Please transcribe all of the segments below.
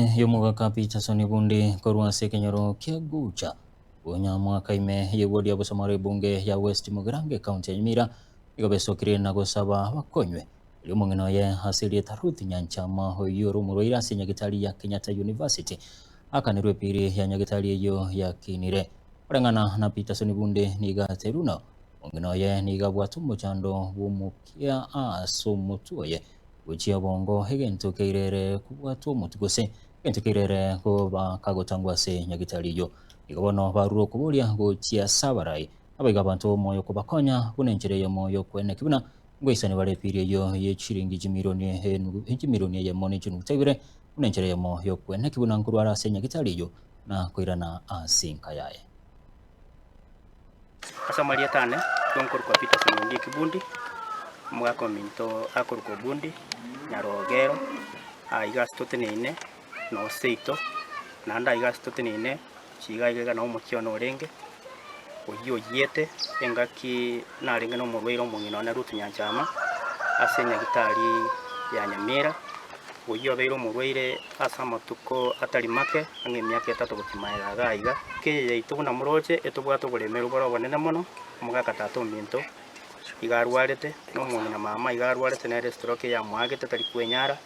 Y'omogaka Peterson Bundi korwa ase ekenyoro kia Gucha, Bonyamwaka ime y'eward ya Bosamaro ebunge ya West Mugirango ekaunti ya Nyamira nigo besokire na gosaba bakonywe erio omong'ina oye ase erieta Ruth Nyanchama oyio ore omorwaire ase nyagetari ya Kenyatta University akanerwe epiri ya nyagetari eyio yakinire. Koreng'ana na Peterson Bundi nigo aterwe buna omong'ina oye nigo abwate omochando bw'omokia ase omotwe oye Gochia obongo egento keirere kobwatwa omotwe gose egento keirere koba kagotangwa ase nyagitari eyio. Igo bono barure okoboria gochia ase abarai, nabaiga abanto b'omoyo kobakonya buna enchera eyemo y'okweneki buna ngoisani bare epiiri eyio ye chiringi chimilioni enugu chimilioni eyemo ne chinuguta ibere buna enchera eyemo y'okweneki buna nkorware ase nyagitari eyio na koirana ase enka yaye. Ase amarieta ane, nigo nkorokwa Peterson Ondieki Bundi, omogaka ominto akorokwa Obundi, Nyarogero, aiga ase toteneine noo seito, naende aiga ase toteneine chiga iga iga noo omochie one orenge, oyio oyiete engaki narenge na omorwaire omong'ina one Ruth Nyanchama, ase enyagitari ya Nyamira. Oyio obeire omorwaire ase amatuko atari make, ang'e emiaka etato gochia magega iga aiga. Eke yaito buna moroche, etobwate oboremeru bore obonene mono, omogaka tata ominto iga arwarete, na omong'ina mama iga arwarete nere estroke yamoagete tari kwenyara,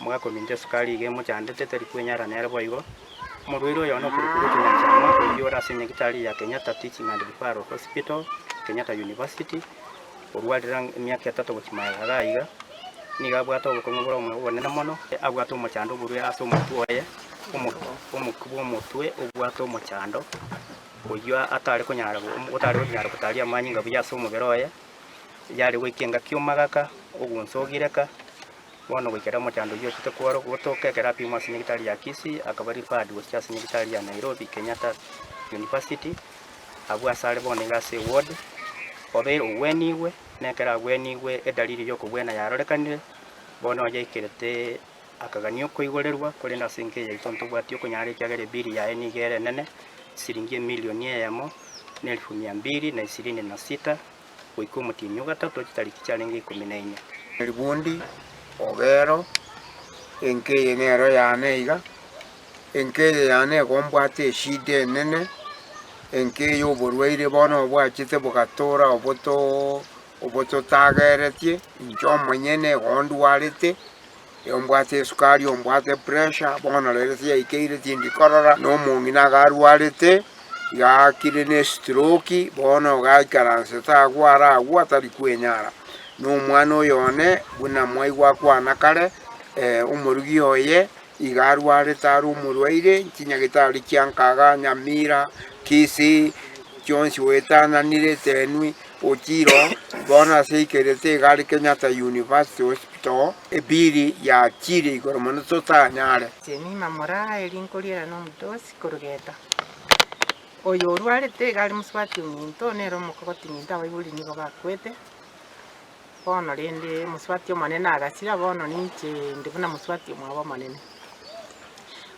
omogaka ominto esukari iga emochandete tari kwenyara nere boigo. Omorwaire oyo one okorokwa Ruth Nyanchama, oyio ore ase enyagitari ya Kenyatta Teaching and Referral Hospital, Kenyatta University, Orwarire ang'e emiaka etato gochia magega iga aiga, nigo abwate obokong'u bore obonene mono, abwate omochando oborwaire ase omotwe oye, omokia bw'omotwe obwate omochando, oyio atare konyara otare konyara gotaria amanyinga buya ase omobere oye, yare goika engaki omagaka, ogunsa ogireka, bono goikera omochando oyio ochete kworo gotoka ekero apimwa ase nyagitari ya Kisii, akaba referred gochia ase nyagitari ya Nairobi Kenyatta University. Abwo asare bono iga ase eward, obeire ogwenigwe, na ekero agwenigwe edalili y'okobwena yarorekanire, bono yaikerete akagania okoigorerwa, korende ase enka eye yaito ntobwati okonyara ekiagera ebill yaye nigo ere enene, siringi emilioni eyemo, na elfu mia mbili na ishirini na sita, goika omotienyi o gatato chitariki chiarenge ikomi na inye. Eribundi, Ogero, enka eye nero yane iga. Enka eye yane igo mbwate eshida enene, enka eye oborwaire bono bwachete bogatora obotoo obototageretie, inche omonyene igo ndwarete, igo mbwate esukari, ombwate pressure, bono rero tiyaikeire tindi korora, na omong'ina iga arwarete, iga aakire na estroke, bono iga aikaransete agwo are agwo atari kwenyara. Na omwana oyo one, buna mwaigwa akwana kare, omorugi oye. Iga arwarete are omorwaire, chinyagetari chia Nkaga, Nyamira, Kisii, chionsi oetananire Tenwi, Ochiro, bono ase aikerete iga are Kenyatta University Hospital, ebiri yachire igoro mono totanyare. Jemima moraa eri nkoriera nomodosi korugeta. Oyo orwarete iga are mosubati ominto, nere omokogoti minto abaibori nigo bakwete. Bono rende mosubati omonene agasira, bono ninche inde buna mosubati omwabo omonene.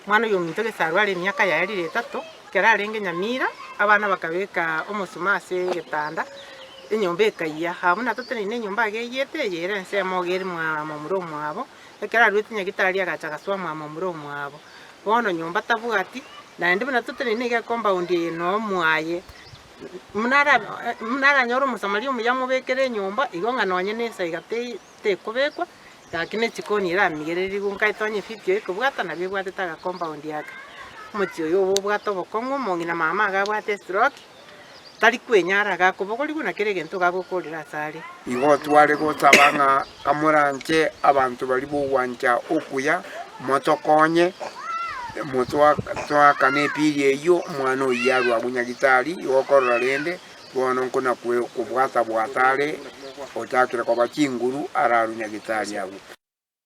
Omwana oyo ominto gese arware emiaka yaye rire etato, ekero arenge nyamira, abana bakabeka omosuma ase egetanda, enyomba ekayia. Aba buna toteneine enyomba iga eyiete, eye ere ensemo iga ere mwa momura omwabo, ekero aruete nyagitari agacha agasoa mwa momura omwabo. Bono nyomba tabwati, naende buna toteneine iga ecompound eye nomwaye. Buna aranyore omosamaria omuya amobekere enyomba, igo ng'a nonye na esaiga tekobekwa, gaki ne chikoni eramigererigwe nkaete onye efiti ekobwata nabo ebwatete aga compound aka. Omochie oyo obe obwate obokong'u, omong'ina mama iga abwate estroke, tari kwenyara iga akobogorigwa na kera egento iga agokorera ase are. Igo tware gosaba ng'a kamoranche abanto baria b'ogwancha okuya, motokonye, motoakane epiri eyio, omwana oyio arwe agwo nyagitari, igo okorora rende, bono nkona kobwata bwata are, ochakire koba chinguru ararwe nyagitari agwo.